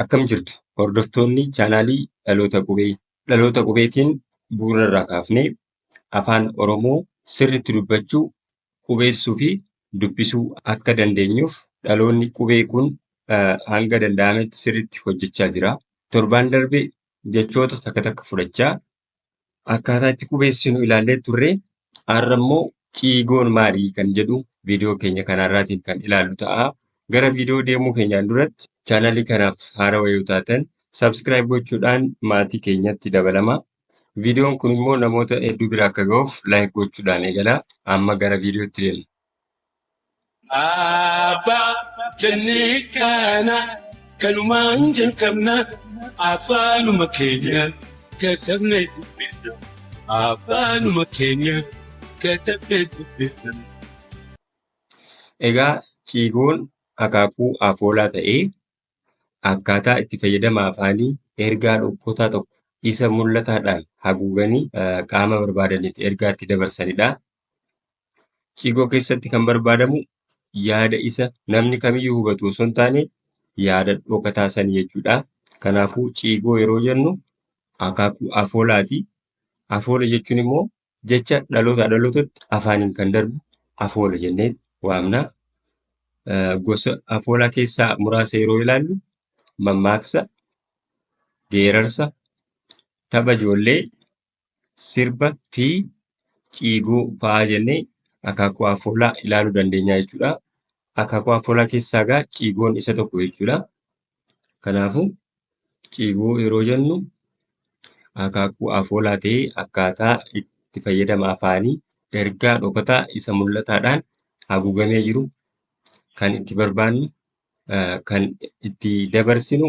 Akkam jirtu hordoftoonni chaanaalii Dhaloota Qubee. Dhaloota Qubeetiin bu'uura irraa kaafnee Afaan Oromoo sirriitti dubbachuu, qubeessuu fi dubbisuu akka dandeenyuuf dhaloonni qubee kun hanga danda'ametti sirriitti hojjechaa jira. Torbaan darbe jechoota takka takka fudhachaa akkaataa itti qubeessinu ilaallee turre. Har'a immoo ciigoon maali kan jedhu viidiyoo keenya kanarraatiin kan ilaallu ta'a. Gara viidiyoo deemuu keenyaan duratti chaanalii kanaaf haarawa yoo taatan subscribe gochuudhaan maatii keenyatti dabalamaa. Viidiyoon kun immoo namoota hedduu bira akka ga'uuf like gochuudhaan eegalaa. Amma gara viidiyootti deemna. Abbaa jennee kaana kanumaan jalqabna afaanuma keenya katabnee dubbifna afaanuma keenya katabnee dubbifna. Egaa ciigoon akaakuu afoolaa ta'ee akkaataa itti fayyadama afaanii ergaa dhokkotaa tokko isa mul'ataadhaan haguuganii qaama barbaadaniif ergaa itti dabarsanidha. Ciigoo keessatti kan barbaadamu yaada isa namni kamiyyuu hubatu osoo hin taane yaada dhokataa sanii jechuudha. Kanaafuu ciigoo yeroo jennu akaakuu afoolaati. Afoola jechuun immoo jecha dhalootaa dhalootatti afaaniin kan darbu afoola jennee waamna. Gosa afoolaa keessaa muraasa yeroo ilaallu mammaaksa, geerarsa, tapha ijoollee, sirba fi ciigoo fa'aa jennee akaakuu afoolaa ilaaluu dandeenya jechuudha. Akaakuu afoolaa keessaa egaa ciigoon isa tokko jechuudha. Kanaafuu ciigoo yeroo jennu akaakuu afoolaa ta'ee akkaataa itti fayyadama afaanii ergaa dhokataa isa mul'ataadhaan haguugamee jiru kan itti barbaannu kan itti dabarsinu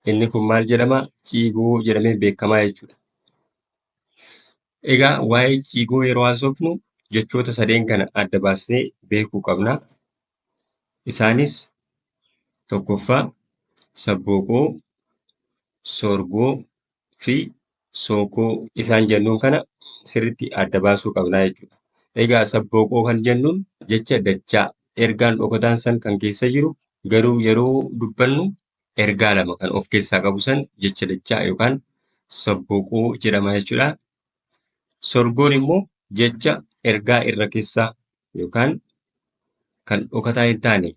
inni kun maal jedhama? Ciigoo jedhamee beekamaa jechuudha. Egaa waa'ee ciigoo yeroo haasofnu jechoota sadeen kana adda baasnee beekuu qabna. Isaanis tokkoffaa sabbooqoo, soorgoo fi sookoo isaan jennuun kana sirriitti adda baasuu qabna jechuudha. Egaa sabbooqoo kan jennuun jecha dachaa ergaan dhokataan san kan keessa jiru garuu yeroo dubbannu ergaa lama kan of keessaa qabu san jecha dachaa yookaan sabbooqoo jedhama jechuudha. Sorgoon immoo jecha ergaa irra keessaa yookaan kan dhokataa hin taane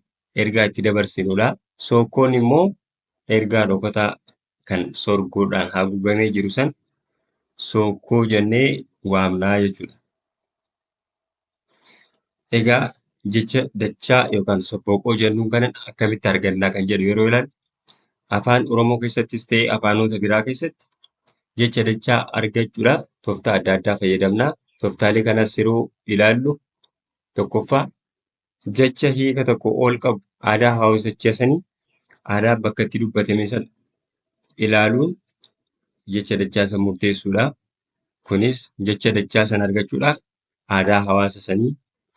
ergaa itti dabarsinudha. Sookkoon immoo ergaa dhokataa kan sorgoodhaan haguugamee jiru san sookkoo jennee waamnaa jechuudha. Egaa jecha dachaa yookaan sobbooqoo jennuun kana akkamitti argannaa kan jedhu yeroo ilaallu afaan Oromoo keessattis ta'e afaanota biraa keessatti jecha dachaa argachuudhaaf tooftaa adda addaa fayyadamna. Tooftaalee kanas yeroo ilaallu tokkoffaa jecha hiika tokko ol qabu aadaa hawaasichaa sanii aadaa bakka itti dubbatame sana ilaaluun jecha dachaa san murteessuudha. Kunis jecha dachaa sana argachuudhaaf aadaa hawaasa sanii,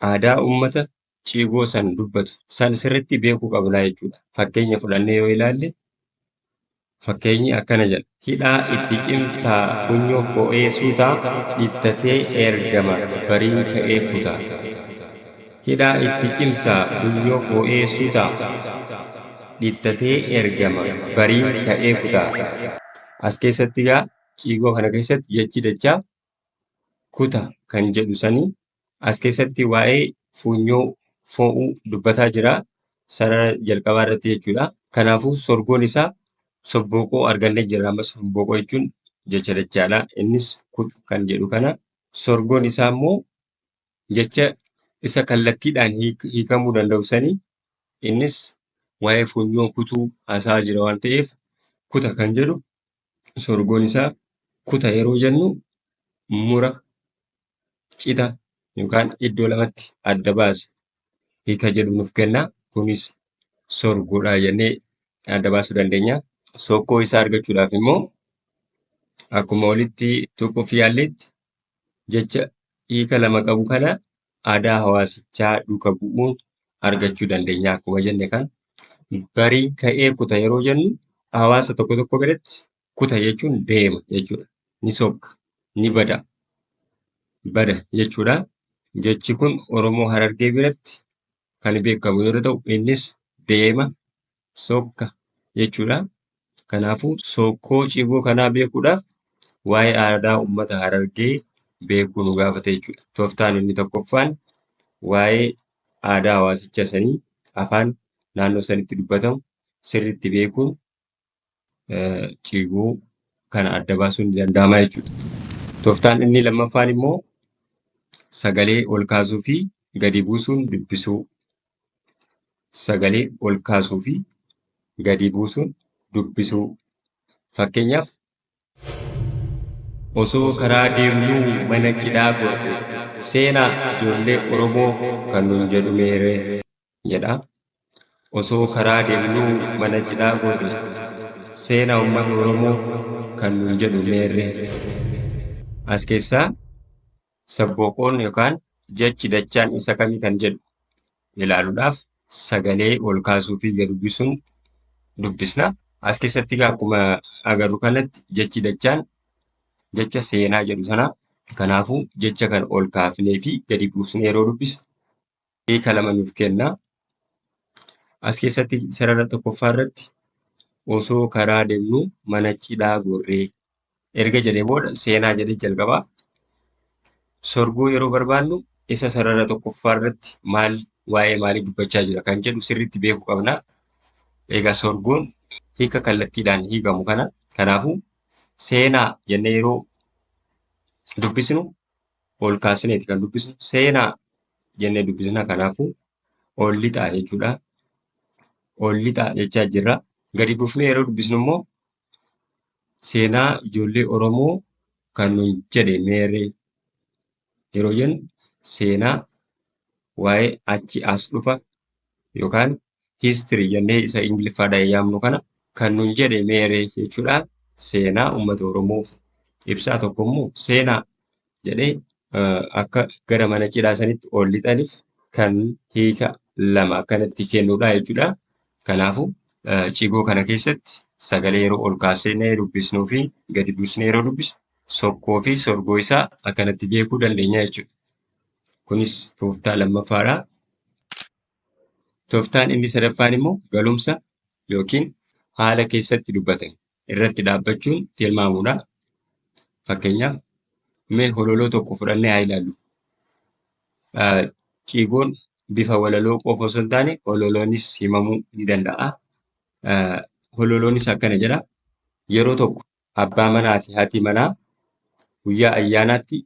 aadaa uummata ciigoo san dubbatu san sirriitti beekuu qabna jechuudha. Fakkeenya fudhannee yoo ilaalle fakkeenyi akkana jedha. Hidhaa itti cimsaa funyoo fo'ee suutaa dhittatee ergama bariin ka'ee kutaa. Hidhaa itti cimsaa funyoo fo'ee suutaa dhittatee ergama bariin ka'ee kutaa. As keessatti egaa ciigoo kana keessatti jechi dachaa kuta kan jedhu sanii as keessatti waa'ee funyoo fo'uu dubbataa jira. Sarara jalqabaa irratti jechuudha. Kanaafuu sorgoon isaa sobbooqoo argannee jirra. Amma sobbooqoo jechuun jecha dachaadha. Innis kutu kan jedhu kana. Sorgoon isaa immoo jecha isa kallattiidhaan hiikamuu danda'u sanii innis waa'ee funyoo kutuu haasa'aa jira waan ta'eef kuta kan jedhu sorgoon isaa kuta yeroo jennu mura, cita yookaan iddoo lamatti adda baasa hiika jedhu nuuf kenna. Kunis sorgoodha jennee adda baasuu dandeenya. Sokkoo isaa argachuudhaaf immoo akkuma olitti tuquuf yaalletti jecha hiika lama qabu kana aadaa hawaasichaa duuka bu'uun argachuu dandeenya. Akkuma jenne kan bariin ka'ee kuta yeroo jennu hawaasa tokko tokko biratti kuta jechuun deema jechuudha. Ni sokka, ni bada, bada jechuudha. Jechi kun Oromoo Harargee biratti kan beekamu yeroo ta'u innis deema, sokka jechuudha. Kanaafuu sokkoo cigoo kanaa beekuudhaaf waa'ee aadaa uummata Harargee beekuu nu gaafata jechuudha. Tooftaan inni tokkoffaan waa'ee aadaa hawaasicha sanii afaan naannoo sanitti dubbatamu sirriitti beekuun cigoo kana adda baasuun ni danda'ama jechuudha. Tooftaan inni lammaffaan immoo sagalee ol kaasuu fi gadi buusuun dubbisuu. Sagalee ol kaasuu fi gadi buusuun dubbisuu. Fakkeenyaaf osoo karaa deemnuu mana cidhaa gorre seenaa ijoollee Oromoo kan nuun jedhu meeree jedha. Osoo karaa deemnuu mana cidhaa gorre seenaa uummata Oromoo kan nuun jedhu meerree. As keessaa sabbooqoon yookaan jechi dachaan isa kamii kan jedhu ilaaluudhaaf sagalee ol kaasuu fi gadi buusuun dubbisna. As keessatti egaa akkuma agarru kanatti jechi dachaan jecha seenaa jedhu sana kanaafuu jecha kana ol kaafnee fi gadi buusnee yeroo dubbisnu hiika lama nuuf kenna. As keessatti sarara tokkoffaa irratti osoo karaa deemnuu mana cidhaa gorree erga jedhee booda seenaa jedhee jalqabaa. Sorgoo yeroo barbaannu isa sarara tokkoffaa irratti maal waa'ee maalii dubbachaa jira kan jedhu sirriitti beekuu qabna. Egaa sorgoon hiika kallattiidhaan hiikamu kana kanaafuu seenaa jennee yeroo dubbisnu ol kaasneeti kan dubbisnu seenaa jennee dubbisna kanaafuu ol lixaa jechuudha. Ol lixaa jechaa jirra. Gadi buufnee yeroo dubbisnu immoo seenaa ijoollee Oromoo kan nuun jedhe meerree yeroo jennu seenaa waa'ee achi as dhufa yookaan history jennee isa Ingiliffaadhaan yaamnu kana kan nuun jedhe meerree jechuudha. Seenaa uummata Oromoo ibsaa tokko immoo seenaa jedhee akka gara mana cidhaa sanitti ol lixaniif kan hiika lama akkanatti kennudha jechuudha. Kanaafuu cigoo kana keessatti sagalee yeroo ol kaasnee dubbisnuu fi gadi buusnee yeroo dubbisnu sokkoo fi sorgoo isaa akkanatti beekuu dandeenya jechuudha. Kunis tooftaa lammaffaadha. Tooftaan inni sadaffaan immoo galumsa yookiin haala keessatti dubbatame irratti dhaabbachuun tilmaamuudha. Fakkeenyaaf mee hololoo tokko fudhannee haa ilaallu. Ciigoon bifa walaloo qofa osoo hin taane hololoonis himamuu ni danda'a. Hololoonis akkana jedha. Yeroo tokko abbaa manaa fi haati manaa guyyaa ayyaanaatti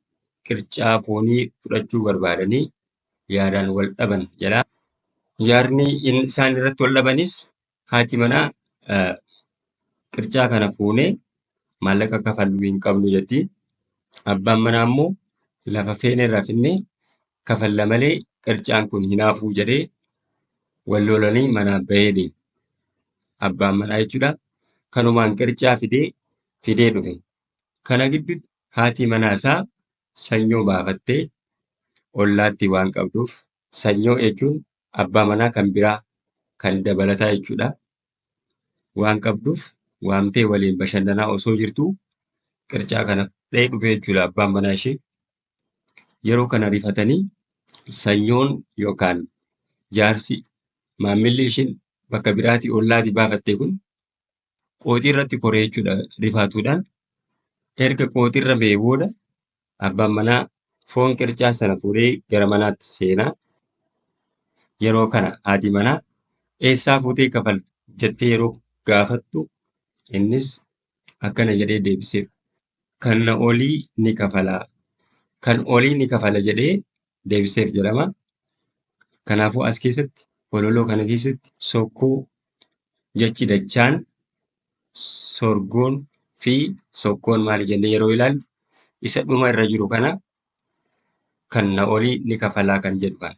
qircaa foonii fudhachuu barbaadanii yaadaan wal dhaban jedha. Yaadni isaan irratti wal dhabanis haati manaa qircaa kana fuunee maallaqa kafaluu hin qabnu jetti. Abbaan manaa immoo lafa feene irraa finnee kafalla malee qircaan kun hin hafuu jedhee wal lolanii manaa bahee deeme. Abbaan manaa jechuudha. Kanumaan qircaa fidee fidee dhufe. Kana gidduutti haati manaa isaa sanyoo baafattee ollaatti waan qabduuf sanyoo jechuun abbaa manaa kan biraa kan dabalataa jechuudha. Waan qabduuf waamtee waliin bashannanaa osoo jirtuu qircaa kana fudhee dhufe jechuudha abbaan manaa ishee. Yeroo kana rifatanii sanyoon yookaan jaarsi maammilli ishiin bakka biraatii ollaatii baafatte kun qooxii irratti koree jechuudha rifaatuudhaan. Erga qooxii irra ba'ee booda abbaan manaa foon qircaa sana fuudhee gara manaatti seenaa. Yeroo kana haati manaa eessaa fuutee kafalta jettee yeroo gaafattu innis akkana jedhee deebiseef. Kan na olii ni kafala. Kan olii ni kafala jedhee deebiseef jedhama. Kanaafuu as keessatti hololoo kana keessatti sokkuu jechi dachaan sorgoon fi sokkoon maali jennee yeroo ilaallu isa dhuma irra jiru kana kan na olii ni kafalaa kan jedhu kana.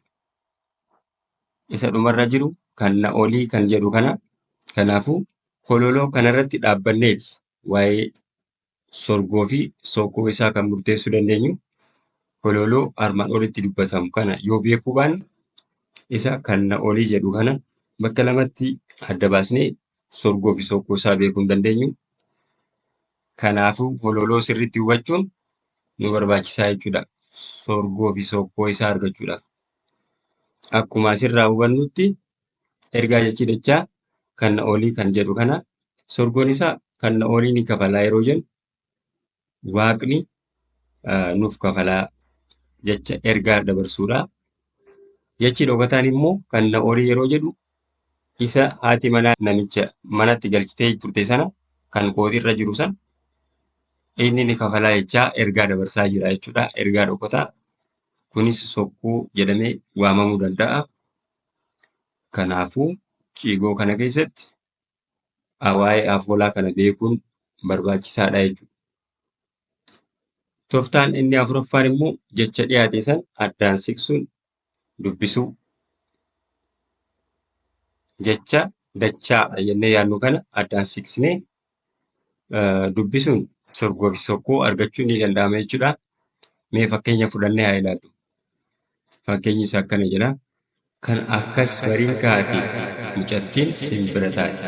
Isa dhumarra jiru kan na olii kan jedhu kana kanaafuu hololoo kanarratti dhaabbanneeti waa'ee sorgoo fi sokkoo isaa kan murteessuu dandeenyu hololoo armaan olitti dubbatamu kana yoo beekuu baanne isa kan na olii jedhu kana bakka lamatti adda baasnee sorgoo fi sokkoo isaa beekuu hin dandeenyu. Kanaafuu hololoo sirriitti hubachuun nu barbaachisaa jechuudha. Sorgoo fi sokkoo isaa argachuudhaaf. Akkuma asirraa hubannutti ergaa jechi dachaa kan na olii kan jedhu kana Sorgoon isaa kan na olii ni kafalaa yeroo jennu waaqni nuuf kafalaa jecha ergaa dabarsuudha. Jechi dhokataan immoo kan na olii yeroo jedhu isa haati manaa namicha manatti galchitee turte sana kan kootirra jiru sana inni ni kafalaa jechaa ergaa dabarsaa jira jechuudha. Ergaa dhokataa kunis sokkuu jedhamee waamamuu danda'a. Kanaafuu ciigoo kana keessatti waa'ee afoolaa kana beekuun barbaachisaadha jechuudha. Tooftaan inni afuraffaan immoo jecha dhiyaate sana addaan siqsuun dubbisuu. Jecha dachaa jennee yaadnu kana addaan siqsinee dubbisuun sorgoo fi sokkoo argachuun ni danda'ama jechuudha. Mee fakkeenya fudhannee haa ilaallu. Fakkeenyi isaa akkana jedha. Kan akkas bariin kaate mucattiin simbira taate.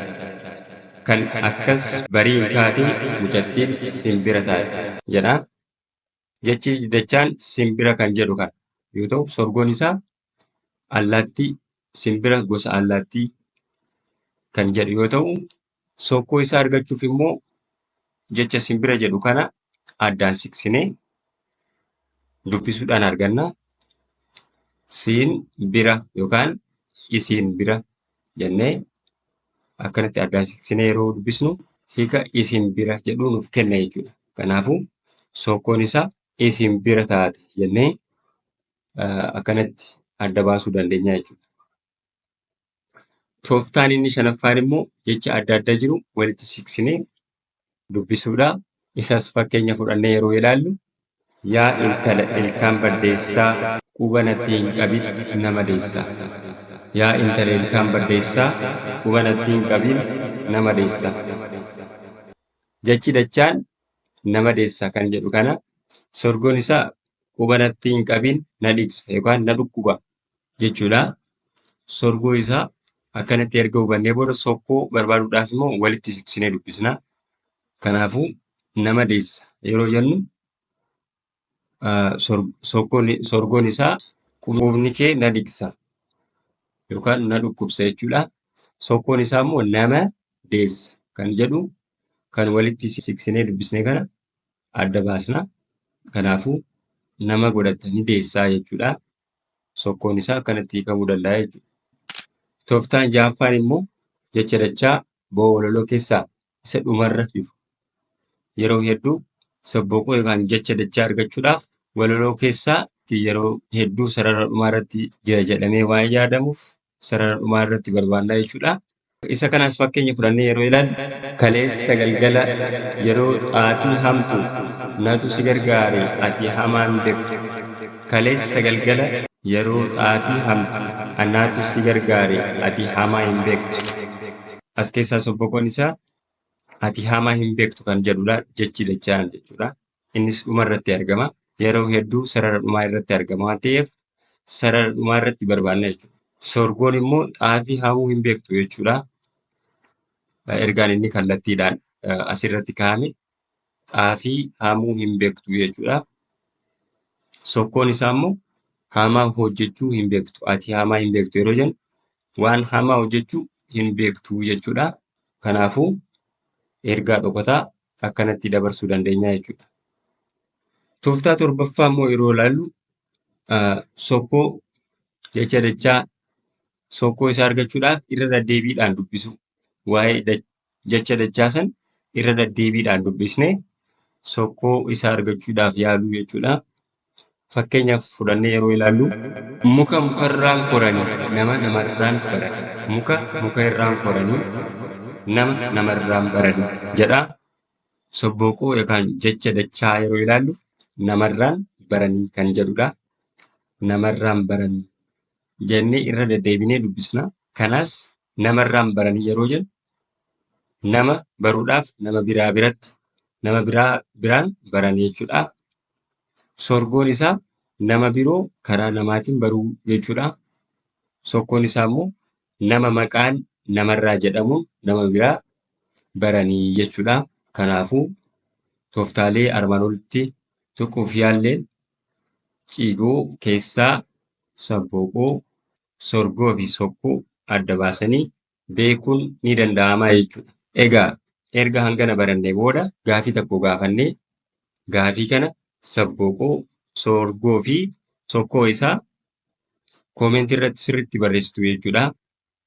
Kan akkas bariin kaate mucattiin simbira taate jedha. Jechi dachaan simbira kan jedhu kana yoo ta'u, sorgoon isaa allaattii simbira gosa allaattii kan jedhu yoo ta'u, sokkoo isaa argachuuf immoo jecha simbira jedhu kana addaan siqsinee dubbisuudhaan arganna. Siin bira yookaan isiin bira jennee akkanatti addaan siqsinee yeroo dubbisnu hiika isin bira jedhu nuuf kenna jechuudha. Kanaafuu sokkoon isaa isin bira taate jennee akkanatti adda baasuu dandeenya jechuudha. Tooftaan inni shanaffaan immoo jecha adda adda jiru walitti siqsinee dubbisuudha. Isas fakkeenya fudhannee yeroo ilaallu yaa intala ilkaan baddeessaa quba natti hin qabin nama deessaa. Yaa intala ilkaan baddeessaa quba natti hin qabin nama deessaa. Jechi dachaan nama deessa kan jedhu kana sorgoon isaa quba natti hin qabin na dhigsa yookaan na dhukkuba jechuudha. Sorgoo isaa akkanatti erga hubannee booda sokkoo barbaaduudhaaf immoo walitti siqsinee dubbisna. Kanaafuu nama deessa yeroo jennu sorgoon isaa qubni kee na dhigsa yookaan na dhukkubsa jechuudha. Sokkoon isaa immoo nama deessa kan jedhu kan walitti siqsinee dubbisne kana adda baasna. Kanaafuu nama godhatta ni deessaa jechuudha. Sokkoon isaa akkanatti hiikamuu danda'a jechuudha. Tooftaan ja'affaan immoo jecha dachaa bo'oo walaloo keessaa isa dhumarra jiru. Yeroo hedduu sobboqoo yookaan jecha dachaa argachuudhaaf walaloo keessaa yeroo hedduu sarara dhumaa irratti jira jedhamee waan yaadamuuf sarara dhumaa irratti barbaanna jechuudha. Isa kanas fakkeenya fudhannee yeroo ilaallu kaleessa galgala yeroo xaafii hamtu natu si gargaare ati hamaan beektu. Kaleessa galgala yeroo xaafii hamtu anaatu si gargaare ati hamaa hin beektu. As keessaa sobboqoon isaa ati hamaa hin beektu kan jedhudha jechi dachaan jechuudha. Innis dhuma irratti argama. Yeroo hedduu sarara dhumaa irratti argama waan ta'eef sarara dhumaa irratti barbaanna jechuudha. Sorgoon immoo xaafii haamuu hin beektu jechuudha. Ergaan inni kallattiidhaan asirratti kaa'ame xaafii haamuu hin beektu jechuudha. Sokkoon isaa immoo hamaa hojjechuu hin beektu. Ati hamaa hin beektu yeroo jennu waan hamaa hojjechuu hin beektu jechuudha. Kanaafuu ergaa dhokataa akkanatti dabarsuu dandeenya jechuudha. Tooftaa torbaffaa immoo yeroo ilaallu sokkoo jecha dachaa sokkoo isaa argachuudhaaf irra deddeebiidhaan dubbisuu. Waa'ee jecha dachaa san irra deddeebiidhaan dubbisnee sokkoo isaa argachuudhaaf yaaluu jechuudha. Fakkeenyaaf fudhannee yeroo ilaallu muka mukarraan koranii nama namarraan barani. Muka muka irraan koranii nama namarraan barani jedha. Sobbooqoo yookaan jecha dachaa yeroo ilaallu namarraan baranii kan jedhudha. Namarraan baranii jennee irra deddeebinee dubbisna. Kanas namarraan baranii yeroo jennu nama baruudhaaf nama biraa biratti nama biraa biraan baran jechuudha. Sorgoon isaa nama biroo karaa namaatiin baruu jechuudha. Sokkoon isaa immoo nama maqaan namarraa jedhamuun nama biraa baranii jechuudha. Kanaafuu tooftaalee armaan olitti tuquuf yaalleen ciigoo keessaa sabbooqoo, sorgoo fi sokkuu adda baasanii beekuun ni danda'ama jechuudha. Egaa Erga hangana barannee booda gaafii tokko gaafannee gaafii kana sabbooqoo, soorgoo fi sokkoo isaa koomentii irratti sirriitti barreessitu jechuudha.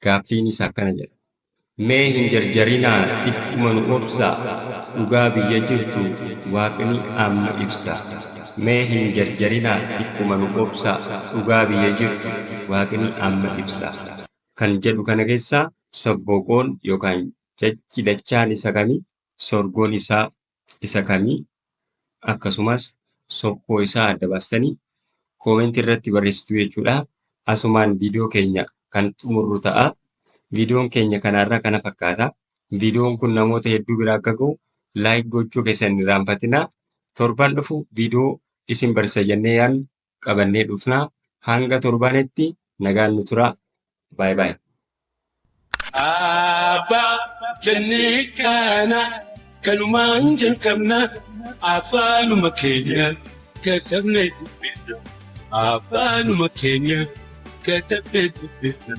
Gaaffiinis akkana jedha. Mee hin jarjarinaa xiqquma nu obsaa dhugaa biyya jirtu waaqni amma ibsaa. Mee hin jarjarinaa xiqquma nu obsaa dhugaa biyya jirtu waaqni amma ibsaa. Kan jedhu kana keessaa sabbooqoon yookaan jechi dachaan isa kamii? Sorgoon isaa isa kamii? Akkasumas sokkoo isaa adda baastanii koomentii irratti barreessitu jechuudha. Asumaan viidiyoo keenya kan xumurru ta'a. Viidiyoon keenya kanarraa kana fakkaata. Viidiyoon kun namoota hedduu bira akka gahu like gochuu keessan hin irraanfatinaa. Torban dhufu viidiyoo isin barsiisa jennee yaadnu qabannee dhufnaa. Hanga torbanitti nagaan nu turaa. Bye bye. Abbaa jennee kana kanumaan jalqabna afaanuma keenya katabnee dubbifna afaanuma keenya katabnee dubbifna.